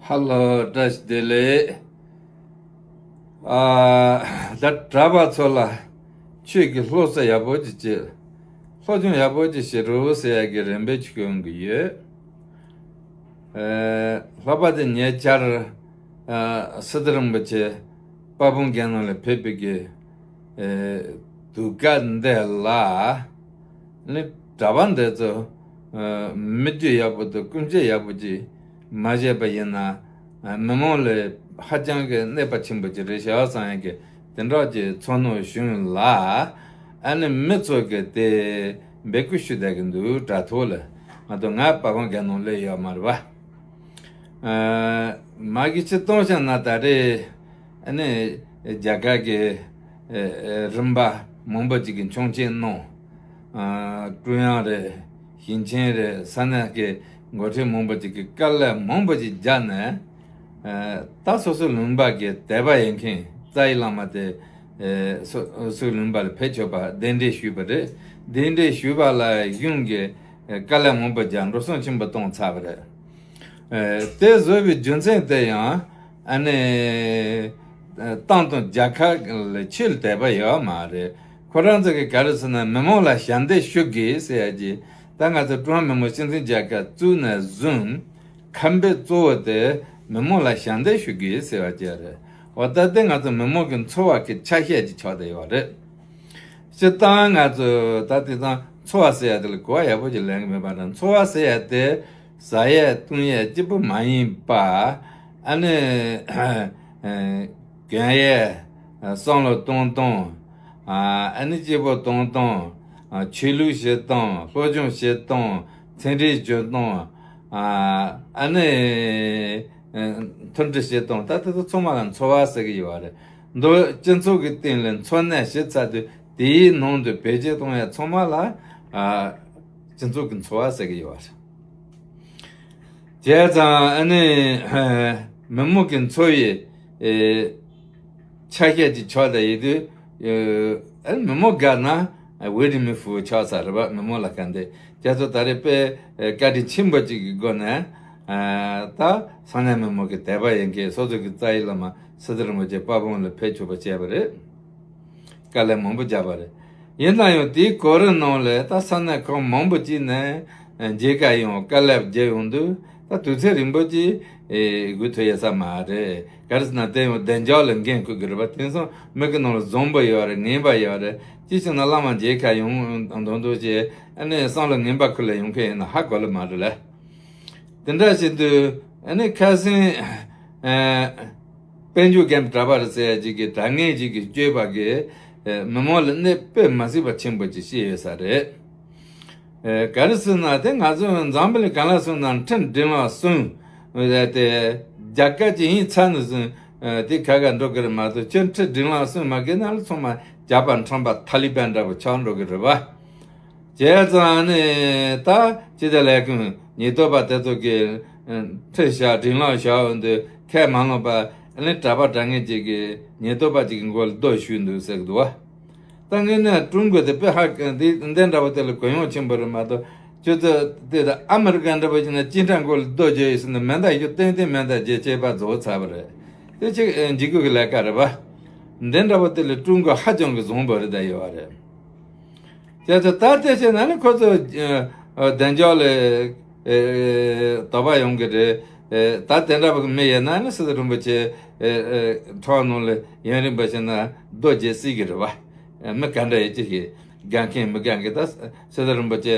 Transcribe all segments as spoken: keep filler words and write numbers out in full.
ཧ་ལོ། བཀྲ་ཤིས་བདེ་ལེགས། ཨ། ད་གྲྭ་པ་ཚོ་ལ་ཆོས་ཀྱི་སློབ་གསོ་ཡག་པོ་ཅིག་བྱེད། སློབ་སྦྱོང་ཡག་པོ་ཅིག་བྱེད་རོགས་ཟེར་ཡག་གི་རེ་འབོད་ཅིག་ཞུ་ཡོང་གི་ཡོད། ཨ། ལྷག་པར་དུ་ཉེ་ཆར། ཨ། སི་ཏུ་རིན་པོ་ཆེ་དཔལ་སྤུངས་དགེ་འདུན་ལ་ཕེབས་པའི་གི། ཨ། དུས་སྐབས་འདི་ལ། ནི་གྲྭ་པ་འདི་ཚོ། ཨ། མི་རྒྱུད་ཡག་པོ་དང་ཀུན་སྤྱོད་ཡག་པོ་ཅིག་མ་བྱས་པ་ཡིན་ན། ཨ། མི་མང་ལ་ཧ་ཅང་གི་གནོད་པ་ཆེན་པོ་ཅིག་རེད་ཤག་བསམ་ཡག་གི་དེ་འདྲ་ཅིག་ཚོར་སྣང་བྱུང་ལ། ཨ་ནི་མི་ཚོ་གི་དེ་འབོད་སྐུལ་ཞུ་བསྡད་ཀྱི་འདུག་དྲ་ཐོག་ལ། ང་ཚོ་ང་དཔལ་སྤུངས་དགེ་འདུན་སླེབས་ཡོད་མ་རེད་པ། ཨ། མ་གི་ཕྱི་གཏོང་བྱས་ན་ད་རེས། ཨ་ནི་རྒྱ་གར་གྱི། ཨ། ཨ། རིམ་པ་མང་པོ་ཅིག་གིས་ཆོག་མཆན་གནང་། ཨ། ཀྲུང་དབྱང་རེད། ཞིང་ཆེན་རེད། ས་གནས་ཀྱི་འགོ་ཁྲིད་མང་པོ་ཅིག་གིས་དཀའ་ལས་མང་པོ་ཅིག་བརྒྱབ་ནས། ཨ། ད་སོ་སོའི་ལུང་པ་གི་དད་པ་ཡོད་མཁན་རྩ་བའི་བླ་མ་དེ། ཨ། སོ་སོའི་ལུང་པ་ལ་ཕེབས་ཆོག་པ་གདན་འདྲེན་ཞུས་པ་རེད། གདན་འདྲེན་ཞུས་པ་ལ་གཞུང་གིས། ཨ། དཀའ་ལས་མང་པོ་བརྒྱབ། འགྲོ་སོང་ཆེན་པོ་བཏང་ཚར་བ་རེད། ཨ། དེ་བཟོས་པའི་རྒྱུ་མཚན་དེ་ཡང་། ཨ་ནི། ཨ། ཏང་དང་རྒྱལ་ཁབ་ལ་ཆོས་ལ་དད་པ་ཡོད་མ་རེད། ཁོ་རང་ཚོ་གིས་ག་རེ་ཟེར་ན། མི་མང་ལ་ཞབས་འདེགས་ཞུ་དགོས་ཟེར་ཡག་གི། ད་ང་ཚོ་ཀྲུང་ཧྭ་མི་དམངས་སྤྱི་མཐུན་རྒྱལ་ཁབ་བཙུགས་ནས་བཟུང་ཁ་འབོད་གཙོ་བོ་དེ་མི་མང་ལ་ཞབས་འདེགས་ཞུ་དགོས་ཟེར་བ་ཅིག་རེད། འོ། ད་དེ་ང་ཚོ་མི་མང་གི་འཚོ་བ་གི་ཆ་ཤས་ཅིག་ཆགས་བསྡད་ཡོད་རེད། སྤྱིར་བཏང་ང་ཚོ་ད་དེང་སང་འཚོ་བ་ཟེར་ཡག་དེ་ལ་གོ་བ་ཡག་པོ་ཅིག་ལེན་གྱི་མེད་པ་དང་། འཚོ་བ་ཟེར་ཡག་དེ་ཟ་ཡག་འཐུང་ཡག་གཅིག་པུ་མ་ཡིན་པ། ཨ་ནི། ཨ། གྱོན་ཡག་བསམ་བློ་གཏོང་སྟངས། ཨ། ཨ་ནི་སྐྱིད་པོ་གཏོང་སྟངས། ཨ། ཆོས་ལུགས་བྱེད་སྟངས། སློབ་སྦྱོང་བྱེད་སྟངས། ཚན་རིག་སྦྱོང་སྟངས། ཨ། ཨ་ནི། ཨ། མཐུན་སྒྲིལ་བྱེད་སྟངས། ད་དེ་ཚོ་ཚང་མ་ལ་འཚོ་བ་ཟེར་གྱི་ཡོད་རེད། མདོར་སྤྱི་ཚོགས་ཀྱི་སྟེང་ལ་འཚོ་གནས་བྱེད་ཚར་དུས་དེའི་ནང་དུ་བེད་སྤྱོད་གཏོང་ཡག་ཚང་མ་ལ། ཨ། སྤྱི་ཚོགས་ཀྱི་འཚོ་བ་ཟེར་གྱི་ཡོད་རེད། བྱས་ཙང་ཨ་ནི། ཨ། མི་མང་གི་འཚོ་བའི། ཨེ། ཆ་ཤས་ཅིག་ཆགས་བསྡད་ཡོད་དུས། ཨ། མི་མང་དགའ་ན་ཝེ་རི་མི་ཧྥུ་ཆགས་ཚར་རེད་པ། མི་མང་ལ་དགའ་འདོད། ཁྱེད་ཚོ་ད་རེས་དཔེ། ཨ། བཀའ་དྲིན་ཆེན་པོ་ཅིག་གི་སྒོ་ནས། ཨ། ད་ས་གནས་མི་མང་གི་དད་པ་ཡོད་མཁན་སོ་སོ་གི་རྩ་བའི་བླ་མ་སི་ཏུ་རིན་པོ་ཆེ་དཔལ་སྤུངས་ལ་ཕེབས་ཆོག་པ་བྱས་པ་རེད། དཀའ་ལས་མང་པོ་བརྒྱབ་པ་རེད། ཡིན་ན་ཡང་དེའི་གོ་རིམ་ནང་ལ་ད་ས་གནས་ཁག་མང་པོ་ཅིག་ནས་མཇལ་ཁ་ཡོང་། དཀའ་ལས་བརྒྱབ་ཡོང་དུས་ད་དུས་ཚོད་རིང་པོ་ཅིག་སྒུག་ཐུབ་ཡོད་ས་མ་རེད། ག་རེ་ཟེར་ན་དེ་ཡང་བདེ་འཇགས་ལ་འགན་འཁུར་གི་རེད་པ། དེང་སང་མི་གི་ནང་ལ་བཟང་པོ་ཡོད་རེད། ངན་པ་ཡོད་རེད། ཅིའི་ཕྱིར་ན་བླ་མ་མཇལ་ཁ་ཡོང་མདོག་མདོག་བྱས། ཨ་ནི་བསམ་བློ་ངན་པ་ཁུར་ལ་ཡོང་མཁན་ཡིན་ན་ཧ་གོ་ལེ་མ་རེད་ལེ། དེ་འདྲ་བྱེད་དུས་ཨ་ནི་ཁ་སང་། ཨ། དཔལ་འབྱོར་རྒན་པ་གྲྭ་པ་རེད་ཟེར་ཡག་ཅིག་གིས། དྲང་ངེས་ཅིག་གིས་བསྐྱོད་པ་གིས། ཨ། མི་མང་ལ་གནོད་དཔེ་མ་སྲིད་པ་ཆེན་པོ་ཅིག་བྱས་ཡོད་ས་རེད། ཨ། ག་རེ་ཟེར་ན་དེ་ང་ཚོ་འཛམ་བུ་གླིང་གང་ལ་སོང་ན་ཁྲི་འབྲིང་ལ་སོང་། ཨ། དེ་རྒྱལ་ཁབ་ཅིག་ཡིན་ཚར་ནས་བཟུང་། ཨ། དེ་ཁ་ཁ་འགྲོ་གི་རེད་མ་གཏོགས། ཁྱོད་ཁྲི་འབྲིང་ལ་སོང་མ་གི་ན་ལ་ཚང་མ་ཇག་པ་ཁྲམ་པ་ཐ་ལི་པན་འདྲ་པོ་ཆགས་འགྲོ་གི་རེད་པ། བྱས་ཙང་ནི་ད་ཅི་ལྟར་ལས་ཀུན་ཉེན་རྟོག་པ་དེ་ཚོ་གིས་ཁྲིད་བཞག་སྒྲིག་ལམ་བཞག་འོང་དུས་ཁས་མ་བླངས་པ། ཨ་ནི་གྲྭ་པ་དྲང་ངེས་ཅིག་གིས་ཉེན་རྟོག་པ་ཅིག་གི་མགོ་ལ་རྡོ་གཞུས་འདུག་ཟེར་གི་འདུག་བ། ད་དངོས་གནས་ཀྲུང་གོ་དེ་དཔེ་ཧ་གི་འདི་འདི་འདྲ་པོ་དེ་ལ་གུ་ཡངས་ཆེན་པོ་རེད་མ་གཏོགས། ཁྱོད་ཚོ་དེ་ད་ཨ་མི་རི་ཀ་འདྲ་པོ་ཞིག་ན་ཅི་འདྲ་མགོ་ལ་རྡོ་རྒྱག་ཡོད་ཟེར་ན། མེ་མདའ་ཡོད་ཏན་ཏན་མེ་མདའ་རྒྱག་བྱས་པ་རྫོགས་ཚར་བ་རེད། དེ་ཅིག་འཇིགས་སྐུལ་གི་ལས་ཀ་རེད་པ། འདི་འདྲ་པོ་དེ་ལ་ཀྲུང་གོ་ཧ་ཅང་གི་བཟང་པོ་རེད་བསྡད་ཡོད་པ་རེད། བྱས་ཙང་ད་དེ་བྱས་ན་ནི་ཁོ་ཚོ་ཨ་བདེ་འཇགས་ལ་ཨ་དོགས་པ་ཡོང་གི་རེད། ཨ་ད་དེ་འདྲ་བ་གི་མི་ཡིན་ན་ནི་སི་ཏུ་རིན་པོ་ཆེ་ཨ་ཨ་ཁྲོམ་ནང་ལ་ཡུན་རིང་པོ་བྱས་ན་རྡོ་རྒྱག་སྲིད་ཀྱི་རེད་པ། ཨ་མི་ག་འདྲ་ཡིན་ཅི་ཞིག་དགའ་མཁན་མི་དགའ་མཁན། ད་སི་ཏུ་རིན་པོ་ཆེ་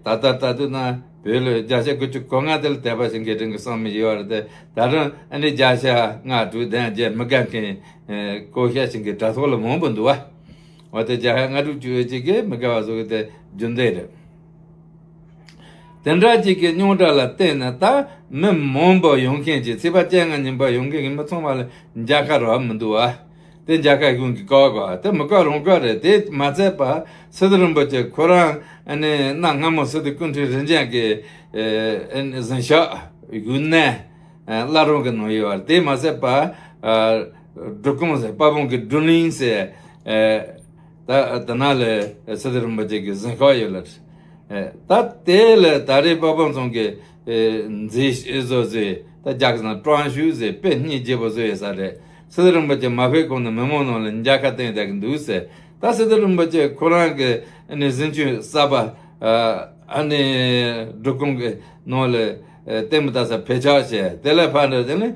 ཨ་ད་ལྟ་ལྟ་དུས་ན་བོད་ལ་བརྒྱ་ཆ་དགུ་བཅུ་གོ་ལྔ་དེ་ལ་དད་པ་བྱེད་མཁན་དྲན་གི་བསམ་མི་ཡོད་པ་རེད་དེ། ད་རུང་ཨ་ནི་བརྒྱ་ཆ་ལྔ་དྲུག་བདུན་བརྒྱད་མི་དགའ་མཁན་ཨ་བཀོད་ཤག་བྱེད་མཁན་དྲ་ཐོག་ལ་མང་པོ་འདུག་བ། འོ་དེ་རྒྱལ་ཁབ་ལྔ་དྲུག་ཅུ་ཅིག་གིས་མི་དགའ་བ་བཟོ་གི་དེ་རྒྱུ་མཚན་རེད། དེ་འདྲ་ཅིག་གི་རྙོག་དྲ་ལ་བརྟེན་ནས་ད་མི་མང་པོ་ཡོང་མཁན་གྱི། ཚེས་པ་བཅོ་ལྔ་ཉིན་པ་ཡོང་མཁན་གྱི་མི་ཚང་མ་ལ་མཇལ་ཁ་རག་མི་འདུག་བ། དེ་མཇལ་ཁ་གཞུང་གིས་བཀག་དགོས། དེ་མི་བཀག་རུང་བཀག་རེད། དེ་མ་ཚད་པ་སི་ཏུ་རིན་པོ་ཆེ་ཁོ་རང་ཨ་ནི་གནའ་སྔ་མོ་སི་ཏུ་སྐུ་ཕྲེང་རིམ་བྱོན་གྱི་ཨ་ནི་གཟིམ་ཤག་ཡུན་ནན་བླ་རུང་གི་ནང་ཡོད་པ་རེད། དེ་མ་ཚད་པ་ཨ་འབྲི་གུང་ཟེར། དཔལ་སྤུངས་ཀྱི་འབྲི་གླིང་ཟེར། ཨ་ད་དེ་ན་ལ་སི་ཏུ་རིན་པོ་ཆེ་གི་གཟིམ་ཤག་ཡོད་ལ། ཨ་ད་དེ་ལ་ད་རེས་དཔལ་སྤུངས་ཚང་གི་ཨ་མཛེས་བཟོ་ཟེར། ད་ ད་རྒྱ་སྐད་ནང་ཀྲང་ཞུ་ཟེར་དཔེ་སྙིང་རྗེ་པོ་བཟོས་ཡོད་ས་རེད། སི་ཏུ་རིན་པོ་ཆེ་མ་ཕེབས་གོང་ནས་མི་མང་ནང་ལ་མཇལ་ཁ་བསྟན་བསྡད་ཀྱི་འདུག་ཟེར། ད་སི་ཏུ་རིན་པོ་ཆེ་ཁོ་རང་གི་ཨ་ནི་གཟིམ་ཆུང་གསར་པ་ཨ་ནི་འབྲི་གུང་གི་ནང་ལ་ལྟད་མོ་ལྟ་ས་ཕེབས་ཆོག་བྱས། དེ་ལས་ཕར་འགྲོ་དེ་ནི་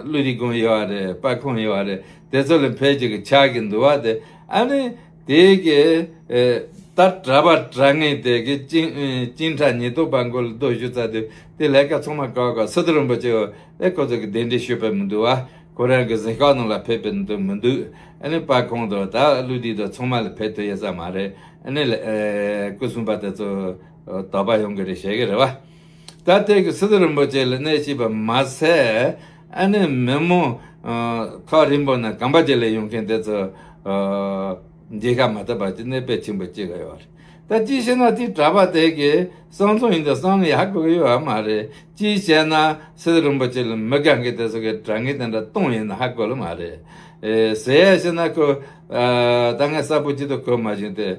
ཀླུ་རི་དགོན་ཡོད་རེད། དཔལ་ཁང་ཡོད་རེད། དེ་ཚོ་ལ་ཕེབས་ཀྱི་གི་ཆགས་ཀྱི་འདུག་བ། དེ་ཨ་ནི་དེ་གི་ད་གྲྭ་པ་གྲྭ་ངན་དེ་གི་སྤྱན་སྤྱན་ཁྲ་ཉེན་རྟོག་པ་མགོ་ལ་རྡོ་གཞུ་ཚ་དུས་དེ་ལས་ཀ་ཚང་མ་བཀག་བཀག་སི་ཏུ་རིན་པོ་ཆེ་ཨེ་ཁོ་ཚོ་གི་གདན་འདྲེན་ཞུས་པ་མི་འདུག་བ། ཁོ་རང་གི་གཟིམ་ཤག་ནང་ལ་ཕེབས་པའི་འདུག་མི་འདུག་ཨ་ནི་དཔལ་ཁང་དང་ད་ཀླུ་རི་དང་ཚང་མ་ལ་ཕེབས་ཐུབ་ཡོད་ས་མ་རེད། ཨ་ནི་ལ་ཨེ་སྐུ་སྲུང་པ་དེ་ཚོ་དོགས་པ་ཡོང་གི་རེད་བཤད་གི་རེད་བ། ད་དེ་གི་སི་ཏུ་རིན་པོ་ཆེ་ལ་གནས་ཤིག་པ་མ་ཟད། ཨ་ནི་མི་མང་ཁག་རིམ་པ་ན་གམ་པ་ཅིག་ལ་ཡོང་མཁན་དེ་ཚོ་མཇལ་ཁ་མ་ཐོབ་པ་ཅིག་གནས་དཔེ་ཆེན་པོ་ཅིག་ཡོད་རེད། ད་ཅི་བྱས་ན་དེ་གྲྭ་པ་དེ་གི་གསང་རྫོང་ཡིན་དང་གསང་ལ་ཡག་གི་ཡོད་མ་རེད། ཅི་བྱས་ན་སི་ཏུ་རིན་པོ་ཆེ་ལ་མི་དགའ་མཁན་དེ་ཚོ་གི་དྲང་ངེས་དེ་འདྲ་གཏོང་ཡིན་ན་ཧ་གོ་ལ་མ་རེད། ཟེར་ཡ་བྱས་ན་ཁོ་ད་ངས་གསལ་པོ་ཅི་ཐུབ་གོ་མ་བྱུང་སྟེ།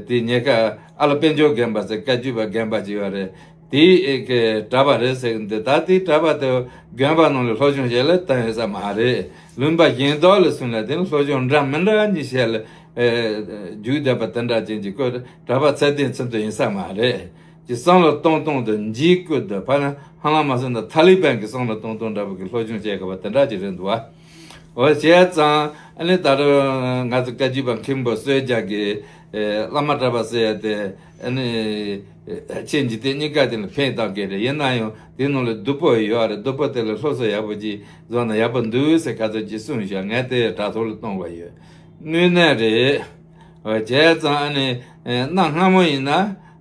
དེ་ཉེ་ཁ་ཨ་ལ་དཔལ་འབྱོར་རྒན་པ་ཟེར་བཀའ་བརྒྱུད་པ་རྒན་པ་ཅིག་ཡོད་རེད། དེའི་ཨེ་གི་གྲྭ་པ་རེད་ཟེར་གི་འདུག་ད་དེའི་གྲྭ་པ་དེ་དགོན་པ་ནང་ལ་སློབ་སྦྱོང་བྱེད་ལ་བཏང་ཡོད་ས་མ་རེད། ལུང་པ་གཞན་དག་ལ་སོང་ལ་དེ་ནི་སློབ་སྦྱོང་འདྲ་མི་འདྲ་གཉིས་བྱས་ལ་ཨེ་རྒྱུགས་བསྡད་པ་དེ་འདྲ་ཅན་གྱི་ཁོ་གྲྭ་པ་ཚད་ལྡན་ཚུན་དུ་ཡིན་ས་མ་རེད། ཀྱི་བསམ་བློ་གཏོང་སྟངས་དང་འཇིགས་སྐུལ་དང་ཕ་ན་ཧ་ལམ་མ་སོང་ན་ཐ་ལི་བན་གྱི་བསམ་བློ་གཏོང་སྟངས་འདྲ་པོ་གི་སློབ་སྦྱོང་བྱེད་དགོས་པ་དེ་འདྲ་ཅིག་རེད་འདུག་བ། འོ་བྱས་ཙང་ཨ་ནི་ད་རུང་ང་ཚོ་བཀའ་བརྒྱུད་པ་མཁན་པོ་གསོལ་ཇ་གི་ཨེ་བླ་མ་གྲྭ་པ་ཟེར་ཡ་དེ་ཨ་ནི་ཨེ་ཆེས་འཇིག་རྟེན་གཉིས་ཀ་དེ་ལ་ཕན་བཏགས་ཀྱི་རེད། ཡིན་ན་ཡང་དེ་ནང་ལ་སྡུག་པོ་ཡོད་རེད། སྡུག་པོ་དེ་ལ་སློབ་གསོ་ཡག་པོ་ཅིག་བཟོ་ན་ཡག་པོ་འདུག་ཟེར་ཁ་ཚོད་ཅིག་གསུངས་བཞག་ངས་དེ་དྲ་ཐོག་ལ་གཏོང་དགོས་ཡོད། དངོས་གནས་རེད། བྱས་ཙང་ཨ་ནི་གནའ་སྔ་མོ་ཡིན་ན་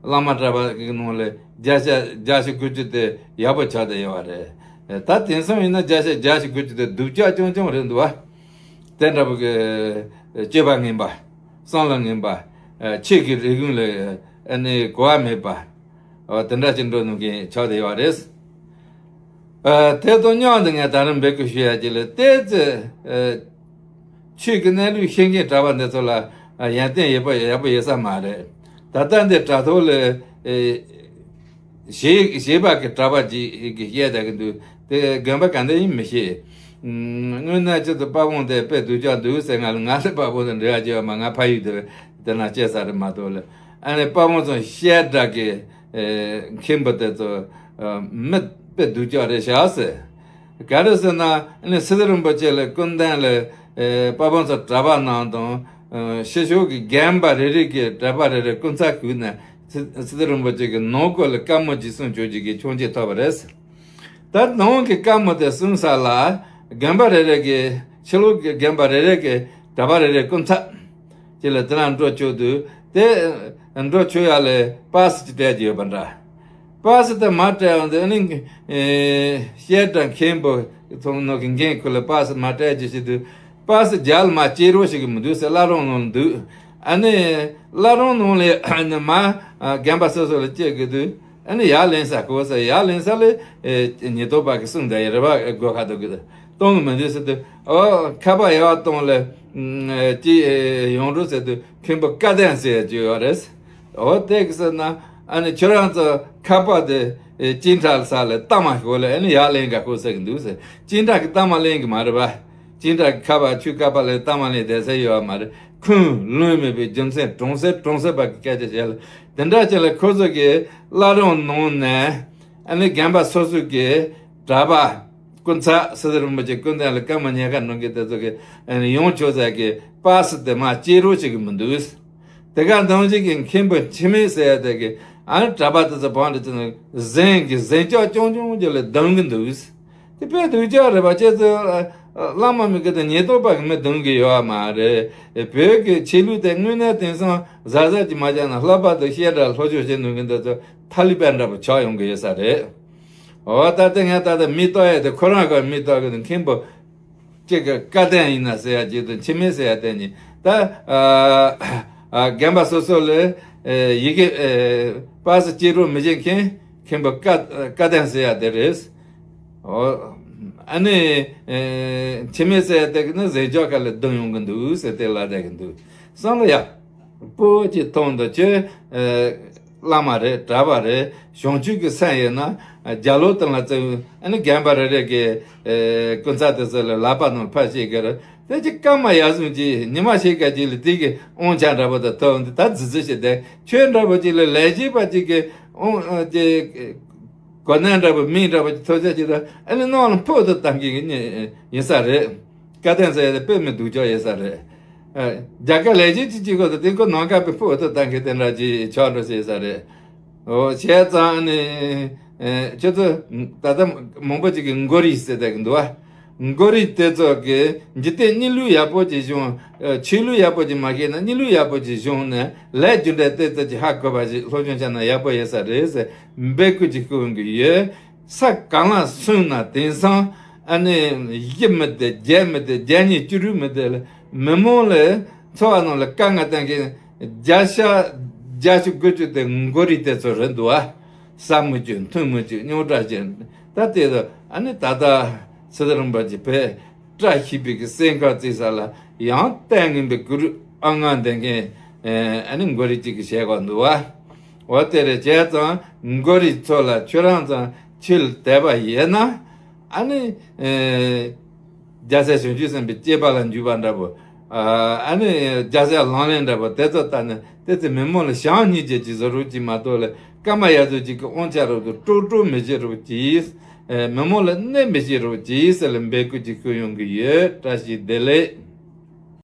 བླ་མ་གྲྭ་པ་གི་ནང་ལ་བརྒྱ་ཆ་བརྒྱད་ཅུ་དགུ་བཅུ་དེ་ཡག་པོ་ཆགས་བསྡད་ཡོད་པ་རེད། ད་དེང་སང་ཡིན་ན་བརྒྱ་ཆ་བརྒྱད་ཅུ་དགུ་བཅུ་དེ་སྡུག་ཅག་ཅུང་ཅུང་རེད་འདུག་བ། དེ་འདྲ་པོ་གི་སྤྱོད་པ་ངན་པ། བསམ་བློ་ངན་པ། ཆོས་ཀྱི་རིག་གཞུང་ལ་ཨ་ནི་གོ་བ་མེད་པ། དེ་འདྲ་ཅིག་འགྲོ་ནུས་མཁན་ཆགས་བསྡད་ཡོད་པ་རེད། ཨ་དེ་དང་མཉམ་དུ་ངས་ད་རུང་འབོད་སྐུལ་ཞུ་ཡ་ཅིག་ལ་བལྟས་ཚེ། ཨ་ཆོས་ཀྱི་གནས་ལུགས་ཤེས་མཁན་གྲྭ་པ་འདི་ཚོ་ལ་ཨ་ཡོན་ཏན་ཡོད་པ་ཡག་པོ་ཡོད་ས་མ་རེད། ད་ལྟ་འདི་དྲ་ཐོག་ལ་ཨེ་ཞེ་ཞེ་བག་གི་གྲྭ་པ་ཅིག་གིས་བཤད་བསྡད་ཀྱི་འདུག་དེ་དགོན་པ་ག་འདྲ་ཡིན་མི་ཤེས། ཨ་དངོས་གནས་ཅིག་ཏུ་དཔལ་སྤུངས་དེ་དཔེ་སྡུག་ཅག་འདུག་ཟེར། ང་ལ་ང་ཚོ་དཔལ་སྤུངས་དང་འབྲེལ་བ་བྱས་པ་མ། ང་ཕ་ཡུལ་དེ་དེ་ན་སྐྱེས་ས་རེད་མ་གཏོགས་ལ། ཨ་ནི་དཔལ་སྤུངས་ཚོ་བཤད་གྲྭ་གི་ཨེ་མཁན་པོ་དེ་ཚོ་ཨ་མི་དཔེ་སྡུག་ཅག་རེད་ཤག་ཟེར། ག་རེ་ཟེར་ན་ཨ་ནི་སི་ཏུ་རིན་པོ་ཆེ་ལ་སྐུ་མདུན་ལ་ཨེ་དཔལ་སྤུངས་ཚོ་གྲྭ་པ་རྣམས་དང་ཨ་ཕྱི་ཕྱོགས་ཀྱི་རྒན་པ་རེ་རེ་གིས་གྲྭ་པ་རེ་རེ་སྐུ་ཚ་གུས་ནས་སི་སི་ཏུ་རིན་པོ་ཆེ་གི་ནང་སྐོར་ལ་བཀའ་མོལ་ཅིག་གསུང་ཆོག་ཅིག་གི་ཆོག་མཆན་ཐོབ་པ་རེད། ད་ནང་གི་བཀའ་མོལ་དེ་གསུང་ས་ལ་རྒན་པ་རེ་རེ་གིས་ཕྱི་ལོགས་ཀྱི་རྒན་པ་རེ་རེ་གིས་གྲྭ་པ་རེ་རེ་སྐུ་ཚ་ཅིག་ལ་དེ་ན་འགྲོ་ཆོག་དུས་དེ་འགྲོ་ཆོག་ཡ་ལ་པ་སི་ཅིག་སྤྲད་ཀྱི་ཡོད་པ་འདྲ། པ་སི་དེ་མ་སྤྲད་ཡོང་དུས་ཨ་ནི་ཨེ་བཤད་གྲྭ་མཁན་པོ་ཚོང་ནོ་གི་འགན་ཁུར་ལ་པ་སི་མ་སྤྲད་ཀྱི་བྱེད་དུས་པ་སི་རྒྱ་ལ་མ་སྐྱེལ་རོགས་བྱེད་ཀྱི་མི་འདུག་ཟེར། བླ་རུང་ནང་ལ་འདུག་ཨ་ནི་བླ་རུང་ནང་ལ་ཨ་ནི་མ་རྒན་པ་སོ་སོ་ལ་སྐྱེལ་དགོས་དུས། ཨ་ནི་ཡར་ལེན་ས་གོ་ས་ཡར་ལེན་ས་ལས་ཨེ་ཉེན་རྟོག་པ་གིས་གསུངས་བསྡད་ཡོད་རེད་པ། སྒོ་ཁ་ཐོག་གི་གཏོང་གི་མི་འདུག་ཟེར་དུས། ཨོ་ཁ་པར་ཡར་གཏོང་ལ་ཨེ་ཅི་ཨེ་ཡོང་རོགས་ཟེར་དུས་མཁན་པོ་བཀའ་བསྟན་ཟེར་ཡ་ཅིག་ཡོད་རེད། ཨོ་དེ་གི་ཟེར་ན་ཨ་ནི་ཁྱོད་རང་ཚོ་ཁ་པར་དེ་ཨེ་སྤྱན་ཁྲ་ས་ལ་གཏའ་མ་ཤོག་ལ་ཨ་ནི་ཡར་ལེན་ག་ཤོག་ཟེར་གི་འདུག་ཟེར། སྤྱན་ཁྲ་གི་གཏའ་མ་ལེན་གི་མ་རེད་པ། སྤྱན་ཁྲ་གི་ཁ་པར་ཁྱོད་ཁ་པར་ལ་གཏའ་མ་ལེན་བསྡད་ས་ཡོད་པ་མ་རེད། ཁུངས་ལུང་མེད་པའི་རྒྱུ་མཚན་གྲོང་གསེབ་གྲོང་གསེབ་པ་གི་སྐད་ཆ་བཤད་ལ་དེ་འདྲ་བྱས་ལ་ཁོ་ཚོ་གི་བླ་རུང་ནང་ནས། ཨ་ནི་རྒན་པ་སོ་སོ་གི་གྲྭ་པ་སྐུ་ཚ་སི་ཏུ་རིན་པོ་ཆེ་སྐུ་མདུན་ལ་བཀའ་མོལ་ཉན་ག་འགྲོ་མཁན་དེ་ཚོ་གི་ཨ་ནི་ཡོང་ཆོག་ས་གི་པ་སི་དེ་མར་སྐྱེལ་རོགས་བྱེད་གི་མི་འདུག་དེ་ག་ནང་བཞིན་གི་མཁན་པོ་འཆི་མེད་ཟེར་ཡ་དེ་གི་ཨ་ནི་གྲྭ་པ་དེ་ཚོ་བང་དུ་བྱས་ནས་གཟན་གི་གཟན་ལྕག་ཆུང་ཆུང་ཅིག་ལ་རྡུང་གི་འདུག་དེ་དཔེ་སྡུག་ཅག་རེད་པ། ཁྱེད་ཚོ་ཨ་བླ་མ་མི་དགེ་དང་ཉེན་རྟོག་པ་གི་མི་རྡུང་གི་ཡོད་པ་མ་རེད། བོད་ཀྱི་ཆོས་ལུགས་དེ་དངོས་གནས་དེང་སང་གཟབ་གཟབ་ཅིག་མ་བྱས་ན་ལྷག་པར་དུ་བཤད་གྲྭ་སློབ་སྦྱོང་བྱེད་ནུས་མཁན་དེ་ཚོ་ཐ་ལི་པན་འདྲ་པོ་ཆགས་ཡོང་གི་ཡོད་ས་རེད། འོ་ད་ལྟ་ངས་ད་ལྟ་མིག་ལྟོས་ཡ་དེ་ཁོ་རང་གི་མིག་ལྟོས་གི་འདུག་མཁན་པོ་གཅིག་གི་བཀའ་བསྟན་ཡིན་ན་ཟེར་ཡ་གཅིག་དང་འཆི་མེད་ཟེར་ཡ་དེ་གཉིས། ད་ཨ་ཨ་རྒན་པ་སོ་སོ་ལ་ཨེ་ཡི་གེ་ཨེ་པ་སི་སྐྱེལ་རོགས་མི་བྱེད་མཁན་མཁན་པོ་བཀའ་བཀའ་བསྟན་ཟེར་ཡ་དེ་རེད། འོ་ཨ་ནི་ཨེ་འཆི་མེད་ཟེར་ཡ་དེ་གི་ནི་གཟན་ལྕག་ཁ་ལ་རྡུང་ཡོང་གི་འདུག་ཟེར་དེ་ལབ་བསྡད་ཀྱི་འདུག་བསམ་བློ་ཡག་པོ་ཅིག་ཐོངས་དང་། ཁྱོད་ཨེ་ བླ་མ་རེད། གྲྭ་པ་རེད། གཞུང་ཆོས་ཀྱི་སེམས་ཡོད་ན་རྒྱ་ལོ་དང་ལ་བཙན་ཨ་ནི་རྒན་པ་རེ་རེ་གི་སྐུ་ཚ་དེ་ཚོ་ལ་ལག་པ་ནང་ཕར་བཤད་གི་རེད། དེ་ཅི་སྐར་མ་ཡར་སོང་ཅིག་ཉི་མ་ཞིག་ག་ཅིག་ལ་དེ་གི་དབང་ཆ་འདྲ་པོ་དང་ཐོབ་འདི་ད་ཛི་ཛི་ཞིག་བསྡད། ཁྱོད་འདྲ་པོ་ཅིག་ལ་ལས་བྱེད་པ་ཅིག་གི་དབང་ཅིག་གོ་གནས་འདྲ་པོ་མིང་འདྲ་པོ་ཅིག་ཐོབ་ཆ་ཅིག་ད་ཨ་ནི་ནང་ལ་ཕུག་ཏུ་བཏང་གི་ཡིན་ས་རེད། བཀའ་བསྟན་ཟེར་ཡ་དེ་དཔེ་མི་སྡུག་ཅག་ཡོད་ས་རེད། རྒྱ་གར་ལས་བྱེད་ཅིག་ཅིག་གོ་ད་དེ་ཁོ་ནང་ཁ་པའི་ཕུག་ཏུ་བཏང་གི་དེ་འདྲ་ཅིག་ཆགས་འགྲོ་ཟེར་ས་རེད། འོ་བྱས་ཙང་ནི། ཨེ། ཁྱོད་ཚོ་ད་ལྟ་མང་པོ་ཅིག་གིས་མགོ་རིལ་ཟེར་བསྡད་ཀྱི་འདུག་བ། མགོ་རིལ་དེ་ཚོ་གིས་འཇིག་རྟེན་གནས་ལུགས་ཡག་པོ་ཅིག་བྱུང་། ཨེ། ཆོས་ལུགས་ཡག་པོ་ཅིག་མ་ཤེས་ན་གནས་ལུགས་ཡག་པོ་ཅིག་བྱུང་ནས་ལས་རྒྱུ་འབྲས་དེ་ཚོ་ཅིག་ཧ་གོ་བ་ཞིག་སློབ་སྦྱོང་བྱས་ན་ཡག་པོ་ཡོད་ས་རེད་ཟེར་འབོད་སྐུལ་ཅིག་ཞུ་གི་ཡོད། ས་གང་ལ་སོང་ན་དེང་སང་ཨ་ནི་བཞི་མི་བདེ་བརྒྱད་མི་བདེ་བརྒྱད་གཉིས་བཅུ་དྲུག་མི་བདེ་ལ་མི་མང་ལ་འཚོ་བ་ནང་ལ་དཀའ་ངལ་བསྟན་མཁན་བརྒྱ་ཆ་བརྒྱད་ཅུ་དགུ་ཅུ་དེ་མགོ་རིལ་དེ་ཚོ་རེད་འདུག་ཨ། ཟ་མི་བཅུག་འཐུང་མི་བཅུག་རྙོག་དྲ་ཅན་ད་དེ་ཚོ་ཨ་ནི་ད་ལྟ་སི་ཏུ་རིན་པོ་ཆེ་བོད་བཀྲ་ཤིས་པའི་གི་སྲས་མཁར་བརྩིགས་ས་ལ་ཡང་ལྟས་ངན་པའི་གུ་རུ་ཨ་ང་འདེང་མཁན་ཨ་ནི་མགོ་རིལ་གཅིག་གིས་བྱས་གོ་འདུག་བ། འོ་དེ་རེད། བྱས་ཙང་མགོ་རིལ་ཚོ་ལ་ཁྱོད་རང་ཚང་ཆོས་ལ་དད་པ་ཡོད་ན་ཨ་ནི་རྒྱལ་སྲས་བྱང་ཆུབ་སེམས་དཔའི་སྐྱེས་པ་ལ་འཇུག་པ་འདྲ་པོ། ཨ་ནི་རྒྱལ་སྲས་ལག་ལེན་འདྲ་པོ་དེ་ཚོ་ལྟ་ནས་དེ་ཚོ་མི་མང་ལ་ཞག་གཉིས་རྗེས་ཀྱི་བཟོ་རོགས་ཀྱིས་མ་གཏོགས་ལ་སྐར་མ་ཡར་ཚོ་གཅིག་གི་དབང་ཆ་རོགས་དུ་སྤྲོ་སྤྲོ་མི་བྱེད་རོགས་ཀྱིས། མི་མང་ལ་གནོད་མི་བྱེད་རོགས་ཀྱིས་ཟེར་ལ་འབོད་སྐུལ་ཅིག་ཞུ་ཡོང་གི་ཡོད། བཀྲ་ཤིས་བདེ་ལེགས།